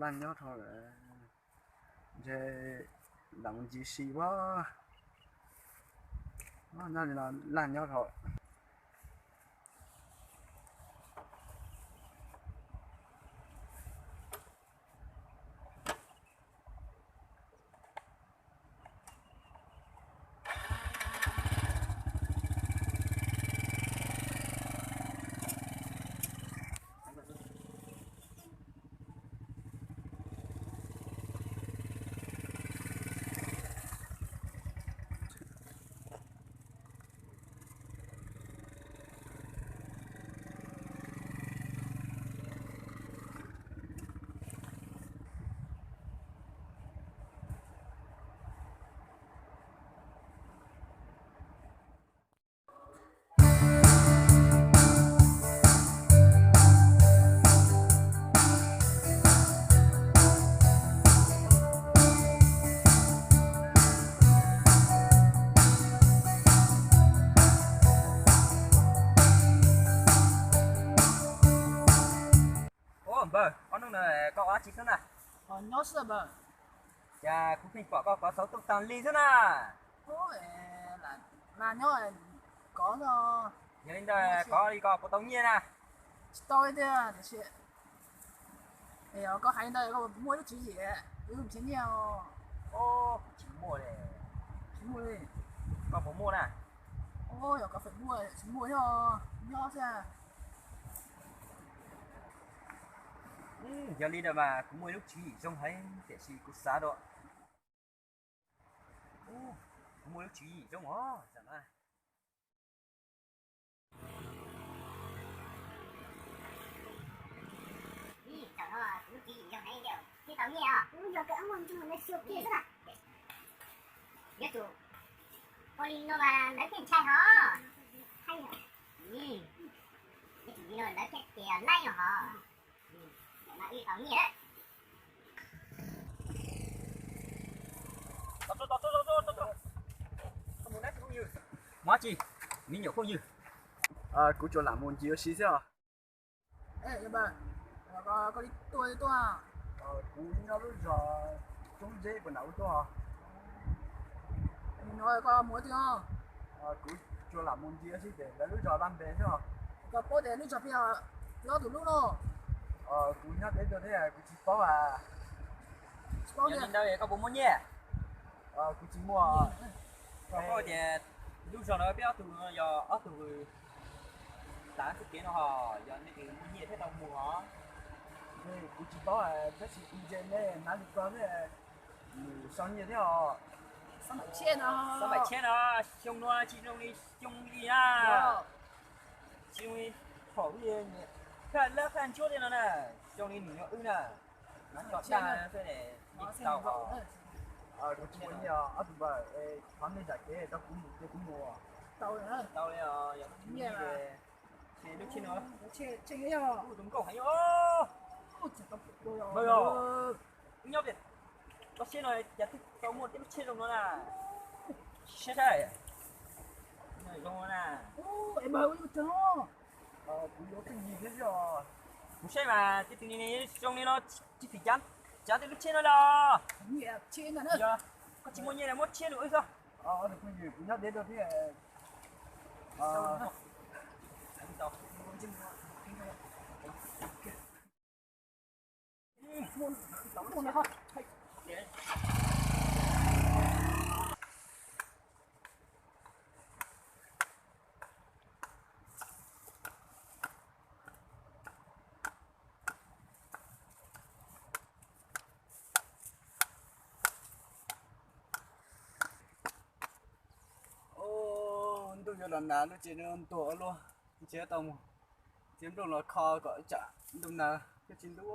Laj nyob dhau lawm, ntshe lam mus ncig si ua. Nyob li no laj nyob dhau. Ua npawg, ob hnub no koj ua dab tsi xwb na? Nyob xwb npawg. Cas kuv pheej pom koj kov xauv tooj tag li xwb na? Lam nyob kov. Yog li ntawd kov li koj puas tau nyiaj na? Tsis tau li tiag. Yog koj hais li ntawd koj muaj ib lub tswv yim, wb nrhiav nyiaj. Kuv tsis muaj li. Tsis muaj li. Koj puas muaj na? Yog koj feem muaj tsis muaj nyob, nyob xwb. Yog li ntawd mas kuv muaj ib lub tswv yim zoo heev tiam sis kuv xav dua. Kuv muaj lub tswv yim zoo os, tam no. Tam no kuv lub tswv yim zoo heev, thiaj tau nyiaj os. Kuv yog kawg muaj ntsuj no xyuas kiag xwb na. Yuav tsum ua li no mas lawv thiaj ntshai hos. Yuav tsum li no lawv thiaj tias laib no hos. Mas wb tau nyiaj lawm. Mus dab tsi phooj ywg? Mus dab tsi, me nyuam phooj ywg? Kuv tsuas lam mus ncig ua si xwb os. Koj li tuaj tuaj. Kuv nyob lub zos Roob Zeb puas nram ub tuaj. Koj mus twg os? Kuv tsuas lam mus ncig ua si ces lawv lub zos Vaj Npe xwb os. Koj paub tias lub zos peb ob tug lub no? Kuv nyob deb tuaj thiab kuv tsis paub as. Yog li ntawd koj puas muaj nyiaj? Kuv tsis muaj. Koj paub tias lub zos no peb ob tug no yog ob tug tav txoj kev no hos, yog nej muaj nyiaj thiaj tau mus hos. Kuv tsis paub, tab sis kuv ntsia nej hnav li ko thiab, nws sau nyiaj thiab os. Xab maim tshiab no xyoo no tsis zoo li xyoo ib na. Tsis zoo li thaum ub, phaj lab phaj ntsuab tej no na, xyoo li nws yog wb na. Hnav tso dag xwb ne, yeej tsis tau hos. Kuv tsis muaj nyiaj os ob tug npawg, thov nej zam kev rau kuv mus ces kuv mus. Tau li os, yog kuv muaj nyiaj ces lub tsheb no, tus nkauj heev os. Npawg, wb nyob pem toj siab no cas twb tau muaj tej lub tsheb zoo no na. Saib saib, zoo na. Kuv saib mas tej tus zoo li no tsis txim cav tej lub tsheb no los. Yog koj tsis muaj nyiaj muab tsheb rau wb xwb. Kuv nyob deb tuaj thiab. Ntuj yuav los nag lub tsev no ntuag ua luaj, ntshe tau mus txiav nplooj los kho kom tsam ntuj nag thiaj tsis ntub.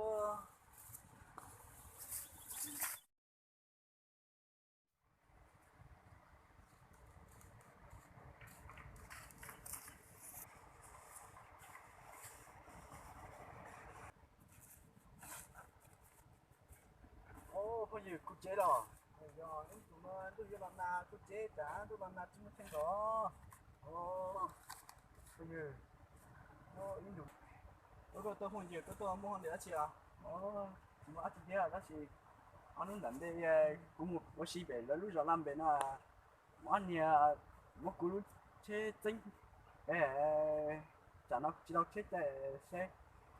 Phooj ywg, kuv tsev los. Yog ib tus no ntuj yuav los nag kuv tsev, tsam ntuj los nag tsis muaj tsheej nkaus. Phooj ywg, ib ntus tuaj tuaj phooj ywg, tuaj tuaj muaj hauj lwm dab tsi os? Muaj ob tug thiab tab sis ob hnub ntawm ntej kuv mus ua si pem lawv lub zos laj npe no, ob niag muab kuv lub tsheb txeeb, tsam no tsis tau tsheb caij saib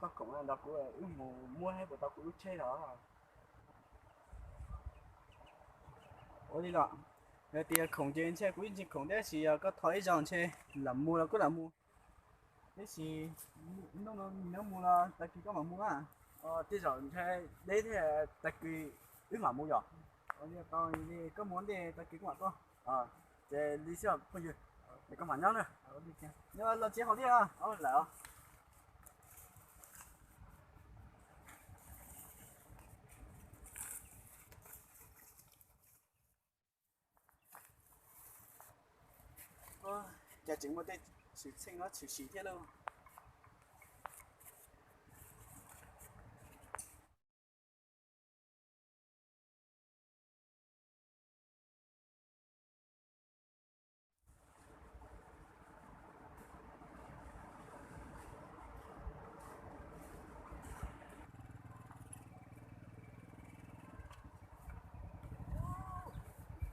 koj khoom nrog kuv wb mus muab saib puas tau kuv lub tsheb los. Ua li los, yog tias khoom ces ntshe kuv yeej tsis khoom thiab, tab sis yog koj thov ib zaug ntshe lam mus los kuj lam mus. Tiam sis hnub no nws mus los tag kis koj mam mus na. Tej zaum ntshe deb thiab tag kis wb mam mus yom. Tau li koj mus ntej tag kis kuv mam tuaj. Ces li xwb phooj ywg, es koj mam nyob na. Nyob los tsis haus thiab lawm. Cas tseem muaj tej tshwm txheej no tshwm sim thiab lauj.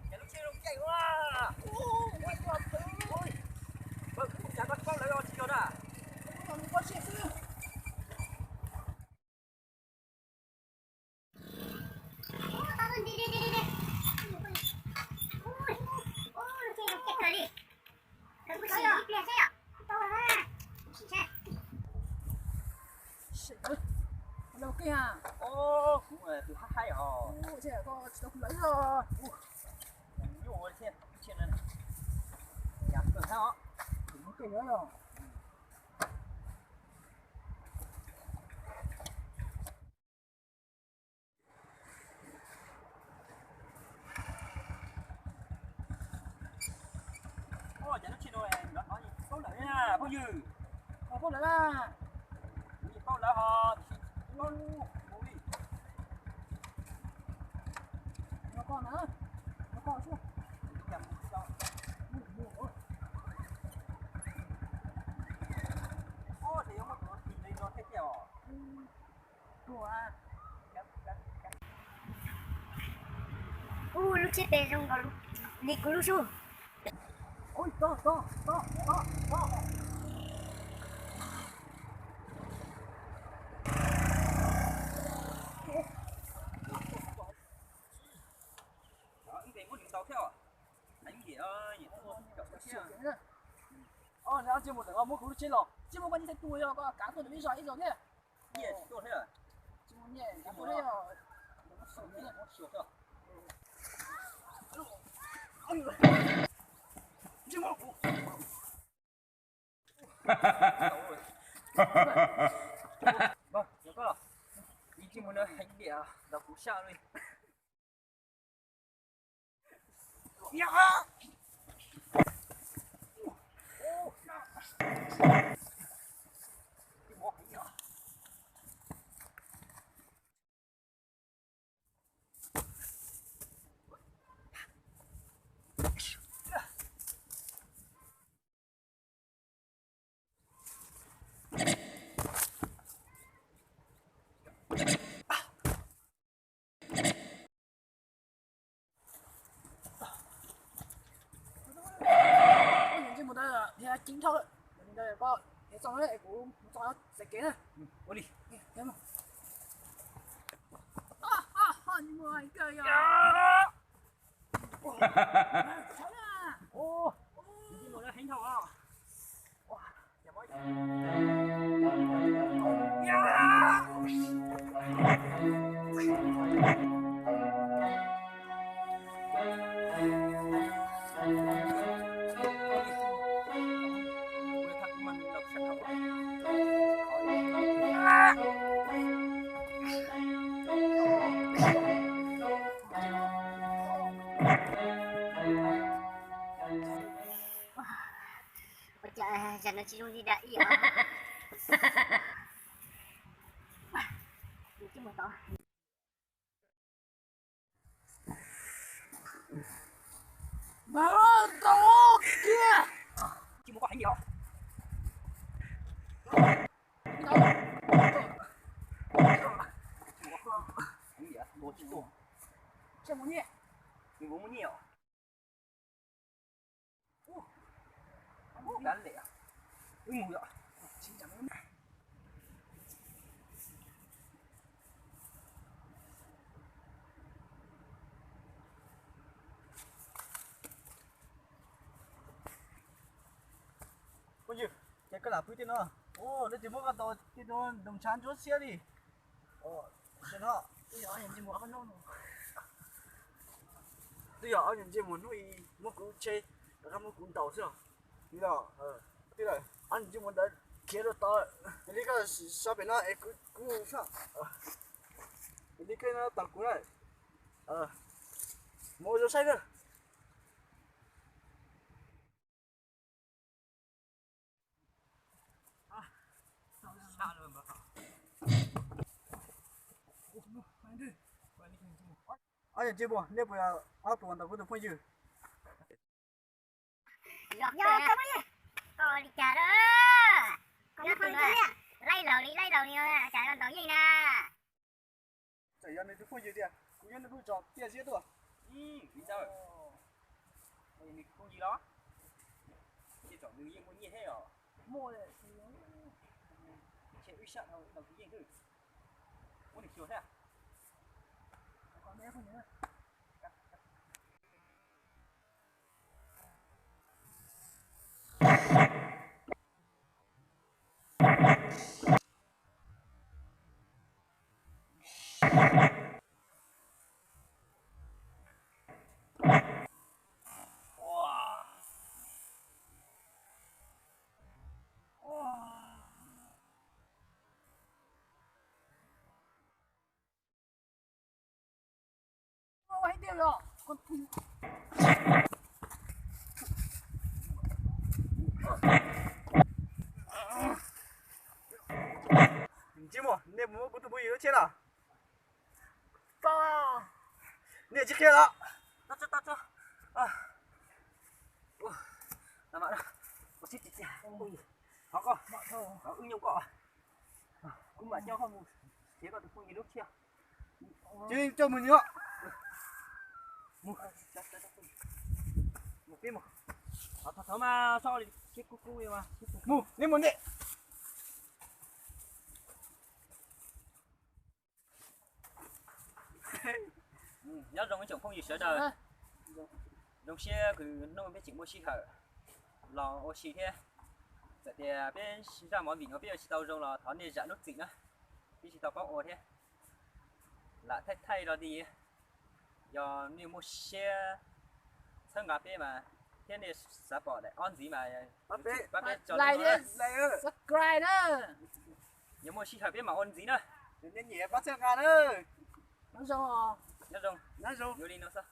Cas lub tsheb zoo keej ua. Ua ua ua. Ua cas koj paub lawv tsis yog na. Lau kej a. Kuv tus hab haib os. Koj tsis tau kuv lawv os. Nyuaj ua thiab, ib txhia no. Yam kawg hab os. Kuv muab kej lawv os. Ua cas lub tsheb no nrov nrov paub lawm na phooj ywg. Paub lawm na. Kuv yeej paub lawm hos, tiam sis paub lub movie. No koj na, no koj xwb. Ua ces yuav muab tus no tis nqi no thiab tiag os. Ub, lub tsheb tes zoo nkaus li kuv lub xwb. Nws tsis mus lawm, muab kuv lub tsheb los, tsis muab koj nyiaj txhais tus yog koj kav tuaj ntawm ib zaug ib zaug thiab. Nyiaj tsis tuaj thiab. Tsis muaj nyiaj kav tuaj thiab. Ib tsis mus no heev tiag los kuv saj li. Mus ntawd thiab ceev dhau lawm. Mus ntawd koj thiab txog es kuv mus txog txais kev na. Ua li. Mus heev dhau. Ua cas zam no tsis zoo li dam ib yam. Tsis mus koj heev li os. Tus, nws muaj nyiaj os. Ub, kav liam, wb mus yom. Phooj ywg, ces koj lam pw tej no. Ua, nej twb muab koj tau tej no ntoos ntshav ntsuab xiab li. Twb yog ob nyuag ntsej muag hnub i muab kuv tseb, rov qab muab kuv ntaus xwb os. Li los, ob nyuag ntsej muag ntawd khiav rau tod. Yog li koj so pem no es kuv mus xwb. Yog li koj no tos kuv na. Mus ua zoo saib na. Ob nyuag ntsej muag, nej puas yog ob tug uas ntaus kuv tus phooj ywg? Yog, koj li cas lawm? Koj tus laij laus li laij laus li cas ntaus yeej na. Txawm yog nws tus phooj ywg tiag, kuv nyob nws lub zos tiaj ziab tuaj. Vim ntawd nws tus phooj ywg los? Ces txawm nws yeej muaj nyiaj thiab os. Muaj, ces wb sab dhau ntaus tus yeej xwb. Muab nws xyuas thiab. Ntsej muag, nej mus muab kuv tus phooj ywg lub tsheb los? Nej tsis qhia los? Thov koj, thov wb nyoo koj, kuv mam coj koj mus txiav koj tus phooj ywg lub tsheb. Cia li coj mus nws os. Mus, mus peb mus. Thov mas so li sib kub kub li mas. Mus, nej mus nej. Nyob zoo ib tsoom phooj ywg sawv daws. Zoo siab kws hnub peb tseem muaj sij hawm los ua si thiab. Txawm tias peb zaj movie no peb ua tsis tau zoo los thov nej zam lub txim na, peb tsis tau paub ua thiab. Lam thaij thaij los li, yog nej muaj siab txhawb nqa peb mas, thiab nej xav pom daim ob ntxiv mas pab peb tso like, subscribe na. Yog muaj sij hawm peb mam ua ntxiv na. Nyiam pab txhawb nqa na. Nyob zoo, nyob zoo, nyob zoo li no xwb.